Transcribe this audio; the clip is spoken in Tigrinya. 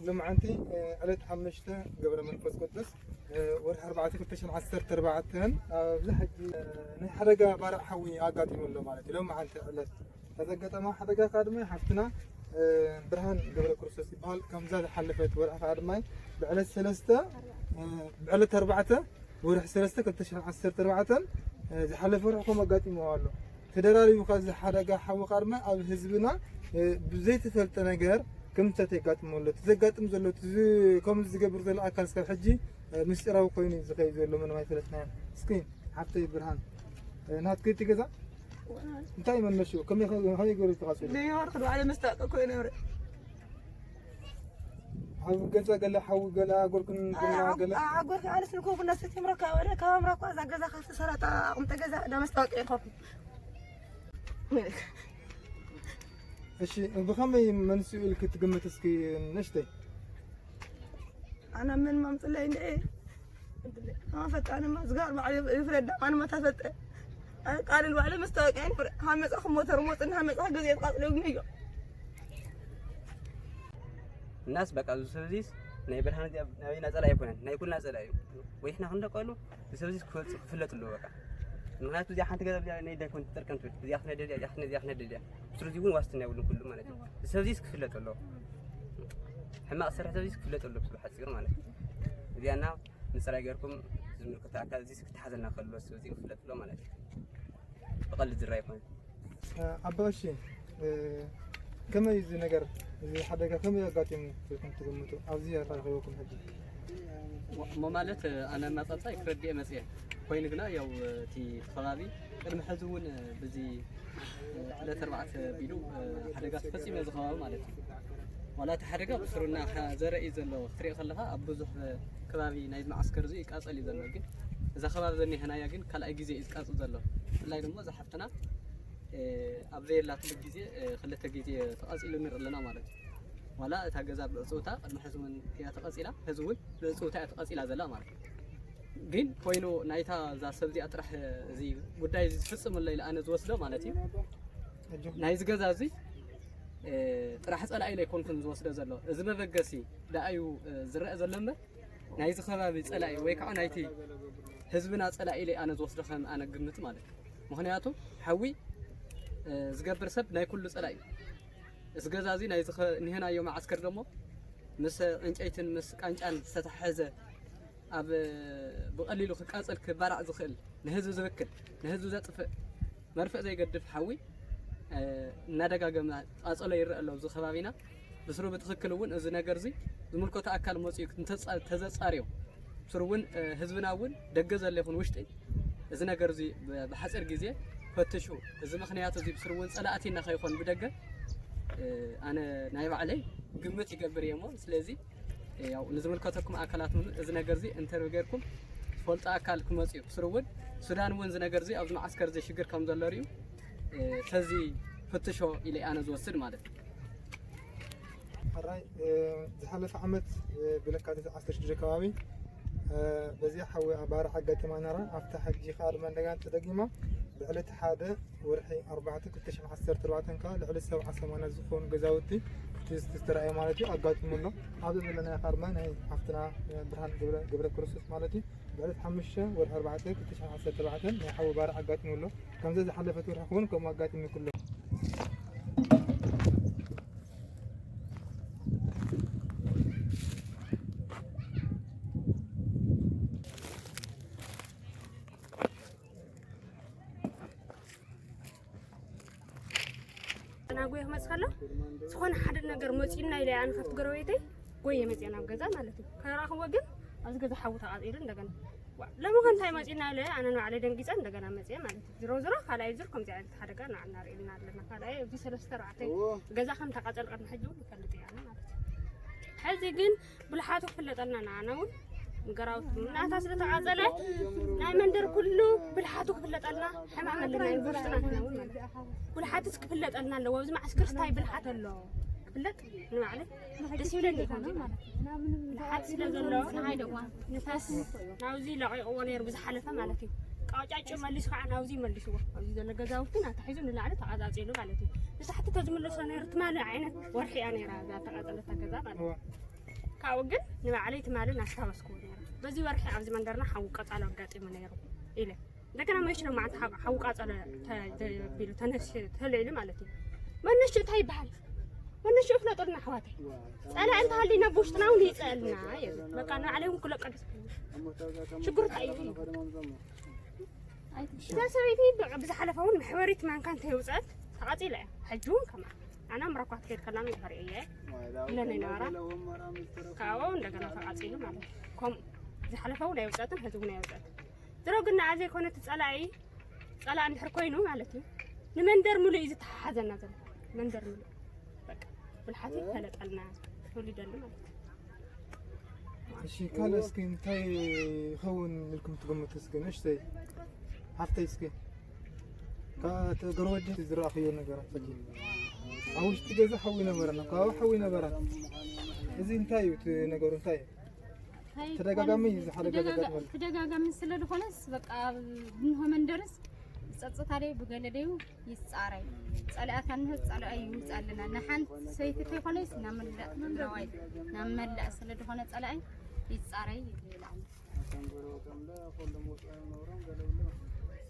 ሎማዓንቲ ዕለት ሓሙሽተ ገብረ መንፈስ ቅዱስ ወርሒ ኣርባዕተ ክልተ ሽሕን ዓሰርተ ኣርባዕተን ኣብዚ ሕጂ ናይ ሓደጋ ባርዕ ሓዊ ኣጋጢሙ ኣሎ ማለት እዩ። ሎማዓንቲ ዕለት ተዘገጠማ ሓደጋ ከዓ ድማ ሓፍትና ብርሃን ገብረ ክርስቶስ ይበሃል። ከምዛ ዝሓለፈት ወርሒ ከዓ ድማ ብዕለት ሰለስተ ብዕለት ኣርባዕተ ወርሒ ሰለስተ ክልተ ሽሕን ዓሰርተ ኣርባዕተን ዝሓለፈ ወርሒ ከም ኣጋጢምዎ ኣሎ። ተደራሪቡ ካብ እዚ ሓደጋ ሓዊ ከዓ ድማ ኣብ ህዝብና ብዘይተፈልጠ ነገር ክምተት የጋጥሞ ኣሎ። እቲ ዘጋጥም ዘሎ እቲ ዝ- ከምዚ ዝገብር ዘሎ ኣካል እስካብ ሕጂ ምስጢራዊ ኮይኑ እዩ ዝኸይድ ዘሎ፣ ምንም ኣይፈለጥናዮን። እስኪ ሓፍተይ ብርሃን ናትኪ እቲ ገዛ እንታይ መነሽኡ? ከመይ ከ- ከመይ ገይሩ ተቃፂሉ? ለይወርክ ባዕለ መስታወቂ ኮይኑ ይብረ ኣብ ገዛ ገለ ሓዊ ገለ ኣጎርክን ቡና ገለ ኣጎርክ ማለት ንኮ ቡና ሰትምረ ካበለ ካብ ኣምራ እኳ እዛ ገዛ ካብቲ ሰራጣ ኣቕምጠ ገዛ ዳ መስታወቂ ይኸፍ እሺ ብኸመይ መንስኡ ኢልክ ትግምት እስኪ ነሽተይ ኣና ምን ማምፅለይ እንደ ኣፈጣንማ ዝጋር ባዕሉ ይፍረዳ ኣንማ ተፈጠ ቃልን ባዕሉ መስታወቂያ ይፍረ ካብ መፃኹ ሞተር ሞፅና ካብ መፃኹ ግዜ ትቃፅለግኒ እዮ እናስ በቃ እዚ ሰብ እዚስ ናይ ብርሃን እዚኣ ናበይና ፀላኢ ኣይኮነን ናይ ኩልና ፀላኢ እዩ ወይ ሕና ክንደቀሉ እዚ ሰብ እዚስ ክፈልጥ ክፍለጥ ኣለዎ በቃ ምክንያቱ እዚኣ ሓንቲ ገዛ እዚኣ ናይ ዳይኮን ትጠርቀም ትብል እዚኣ ክትነደድ እያ እዚኣ ክትነደድ እያ እዚኣ ክትነደድ እያ ስሩ እዚ እውን ዋስትና የብሉን ኩሉ ማለት እዩ እዚ ሰብ እዚስ ክፍለጥ ኣለዎ ሕማቕ ዝሰርሕ ሰብ እዚስ ክፍለጥ ኣለዎ ብሓፂሩ ማለት እዩ እዚኣና ምፅራይ ገርኩም ዝምልከቶ ኣካል እዚስ ክተሓዘልና ከሎ ሰብ እዚ ክፍለጥ ኣለዎ ማለት እዩ ብቐልዲ ዝረኣ ኣይኮነን ኣባ እሺ ከመይ እዚ ነገር እዚ ሓደጋ ከመይ ኣጋጢሙ ኢልኩም ትግምቱ ኣብዚ ኣረኺበኩም ሕጂ እሞ ማለት ኣነ ማፀብፃይ ክረድእ መፅየ ኮይኑ ግና ያው እቲ ከባቢ ቅድሚ ሕዚ እውን ብዚ ዕለት ኣርባዕተ ቢሉ ሓደጋ ተፈፂመ እዚ ከባቢ ማለት እዩ ዋላ እቲ ሓደጋ ብስሩና ዘርኢ ዘሎ ክትሪኦ ከለካ ኣብ ብዙሕ ከባቢ ናይ መዓስከር እዚ ይቃፀል እዩ ዘሎ ግን እዛ ከባቢ ዘኒሀናያ ግን ካልኣይ ግዜ እዩ ዝቃፅል ዘሎ ብፍላይ ድማ እዛ ሓፍትና ኣብ ዘየላትሉ ግዜ ክልተ ግዜ ተቐፂሉ ንርኢ ኣለና ማለት እዩ ዋላ እታ ገዛ ብዕፅውታ ቅድሚ ሕዚ እውን እያ ተቐፂላ ሕዚ እውን ብዕፅውታ እያ ተቐፂላ ዘላ ማለት እዩ ግን ኮይኑ ናይታ እዛ ሰብ እዚኣ ጥራሕ እዚ ጉዳይ እዚ ዝፍፅም ኣሎ ኢለ ኣነ ዝወስዶ ማለት እዩ ናይዚ ገዛ እዚ ጥራሕ ፀላኢ ኢለ ኣይኮንኩን ዝወስዶ ዘሎ እዚ መበገሲ ደኣ እዩ ዝረአ ዘሎ እምበር ናይዚ ከባቢ ፀላኢ ወይ ከዓ ናይቲ ህዝብና ፀላኢ ኢለ ኣነ ዝወስዶ ከም ኣነ ግምት ማለት እዩ ምክንያቱ ሓዊ ዝገብር ሰብ ናይ ኩሉ ፀላኢ እዩ እዚ ገዛ እዚ ናይ ንሄናዮ መዓስከር ደሞ ምስ ዕንጨይትን ምስ ቃንጫን ዝተተሓዘ ኣብ ብቐሊሉ ክቃፀል ክባራዕ ዝኽእል ንህዝቢ ዝብክል ንህዝቢ ዘጥፍእ መርፍእ ዘይገድፍ ሓዊ እናደጋገመ ቃፀሎ ይረአ ኣሎ ኣብዚ ከባቢና ብስሩ ብትኽክል እውን እዚ ነገር እዚ ዝምልከቶ ኣካል መፅኡ ተዘፃርዮ ብስሩ እውን ህዝብና እውን ደገ ዘሎ ይኹን ውሽጢ እዚ ነገር እዚ ብሓፂር ግዜ ፈትሹ እዚ ምኽንያት እዚ ብስሩ እውን ፀላእቲና ከይኾን ብደገ ኣነ ናይ ባዕለይ ግምት ይገብር እየ እሞ ስለዚ ያው ንዝምልከተኩም ኣካላት እውን እዚ ነገር እዚ እንተርቪ ገይርኩም ዝፈልጦ ኣካል ክመፅኡ ብስሩ እውን ሱዳን እውን እዚ ነገር እዚ ኣብዚ መዓስከር እዚ ሽግር ከም ዘሎ ሪኡ ተዚ ፍትሾ ኢለ ኣነ ዝወስድ ማለት እዩ ሕራይ ዝሓለፈ ዓመት ብለካቲት ዓሰርተ ሽዱሽተ ከባቢ በዚኣ ሓዊ ኣባርዕ ኣጋጢማ ነራ ኣብታ ሕጂ ከዓ ድማ እንደገና ተደጊማ ብዕለት ሓደ ወርሒ ኣርባዕተ ክልተ ሽሕን ዓሰርተ ኣርባዕተን ከዓ ልዕሊ ሰብዓ ሰማንያ ዝኾኑ ገዛውቲ እቲ ዝተረኣየ ማለት እዩ ኣጋጢሙ ኣሎ ኣብዚ ዘለናዮ ከዓ ድማ ናይ ሓፍትና ብርሃን ገብረ ክርስቶስ ማለት እዩ ብዕለት ሓሙሽተ ወርሒ ኣርባዕተ ክልተ ሽሕን ዓሰርተ ኣርባዕተን ናይ ሓዊ ባርዕ ኣጋጢሙ ኣሎ ከምዚ ዝሓለፈት ወርሒ ክውን ከምኡ ኣጋጢሙ ይክሎ ናጎየ ክመፅእ ከሎ ዝኾነ ሓደ ነገር መፂኡና ኢለ ኣነ ካብቲ ጎረቤተይ ጎየ መፅአ ናብ ገዛ ማለት እዩ ከረኣኽዎ ግን ኣብዚ ገዛ ሓዊ ተቃፂሉ እንደገና ለምኸ እንታይ መፂኡና ኢለ ኣነ ንባዕለይ ደንጊፀ እንደገና መፅአ ማለት እዩ ዝሮ ዝሮ ካልኣይ ዙር ከምዚ ዓይነት ሓደጋ ንዓና ርኢልና ኣለና ካልኣይ ኣብዚ ሰለስተ ኣርባዕተ ገዛ ከም ተቃፀል ቅድሚ ሕጂ እውን ይፈልጥ እየ ኣነ ማለት እዩ ሕዚ ግን ብልሓቱ ክፍለጠልና ንዓና እውን ንገራውት ናታ ስለ ተቃፀለ ናይ መንደር ኩሉ ብልሓቱ ክፍለጠልና ሕማም ኣለና ዩኒቨርሲቲ ናትና እውን ማለት ብልሓትስ ክፍለጠልና ኣለዎ ኣብዚ መዓስ ክርስታይ ብልሓት ኣሎ ክፍለጥ ንባዕለ ደስ ይብለኒ ይኾን ማለት ብልሓት ስለ ዘሎ ንዓይ ደዋ ንፋስ ናብዚ ለቂቕዎ ነይሩ ብዝሓለፈ ማለት እዩ ቃጫጭ መሊሱ ከዓ ናብዚ መሊስዎ ኣብዚ ዘሎ ገዛውቲ ናታሒዙ ንላዕሊ ተቃፃፂሉ ማለት እዩ ንታሕቲ ተዝምለሶ ነይሩ ትማሊ ዓይነት ወርሒ እያ ነይራ እዛ ተቃፀለታ ገዛ ማለት እዩ ኣብኡ ግን ንባዕለይ ትማልን ኣስታወስክዎ ነይረ። በዚ ወርሒ ኣብዚ መንደርና ሓዊ ቀጻሎ ኣጋጢሙ ነይሩ ኢለ። እንደገና መሽ ሎማዓንቲ ሓ- ሓዊ ቃጸሎ ተ- ተ- ቢሉ ተነስ ተልዒሉ ማለት እዩ። መነሽ እንታይ ይበሃል? መነሽ ይፍለጠልና ኣሕዋተይ። ጸላኢ እንተሃሊና ብውሽጥና እውን ይጸልና እዩ። በቃ ንባዕለይ እውን ክለቀ ደስ ይብለኒ። ሽግሩ እንታይ እዩ? እዛ ሰበይቲ ብዝሓለፈ እውን መሕበሪት ማንካ እንተይውፀት ተቓፂላ እያ። ሕጂ እውን ከማ ኣና ምረኳ ትከይድ ከላ ምን ይፈሪ እየ ኢለን ይነበራ። ካብኡ እንደገና ተቓፂሉ ማለት እዩ። ከምኡ ዝሓለፈ እውን ኣይውፀትን፣ ሕዚ እውን ኣይውፀትን። ድሮ ግን ንዓ ዘይኮነ እቲ ፀላኢ ፀላኢ እንድሕር ኮይኑ ማለት እዩ፣ ንመንደር ሙሉእ እዩ ዝተሓሓዘና ዘሎ። መንደር ሙሉእ በቃ ብልሓት ይፈለጠልና፣ ተወሊደሉ ማለት እዩ። እሺ ካልእ እስኪ እንታይ ይኸውን ኢልኩም ትግምቱ? እስኪ ንእሽተይ ሓፍተይ እስኪ ካብቲ ጎረቤት ዝረኣኽዮ ነገራት እስኪ። ኣብ ውሽጢ ገዛ ሓዊ ነበረና፣ ከባቢ ሓዊ ነበረና። እዚ እንታይ እዩ እቲ ነገሩ እንታይ እዩ? ተደጋጋሚ ዝሓደገ ዘጋጥመልኩም? ተደጋጋሚ ስለ ዝኾነስ በቃ ኣብ እንሆ መንደርስ ጸጥታ ደይ ብገለ ደዩ ይጻረይ። ጸላእታ እንሆ ጸላእ ይውጻልና። ንሓንቲ ሰይቲ ተይኮነስ ናብ መላእ ትግራዋይ ናብ መላእ ስለ ዝኾነ ጸላእ ይጻረይ ይላል።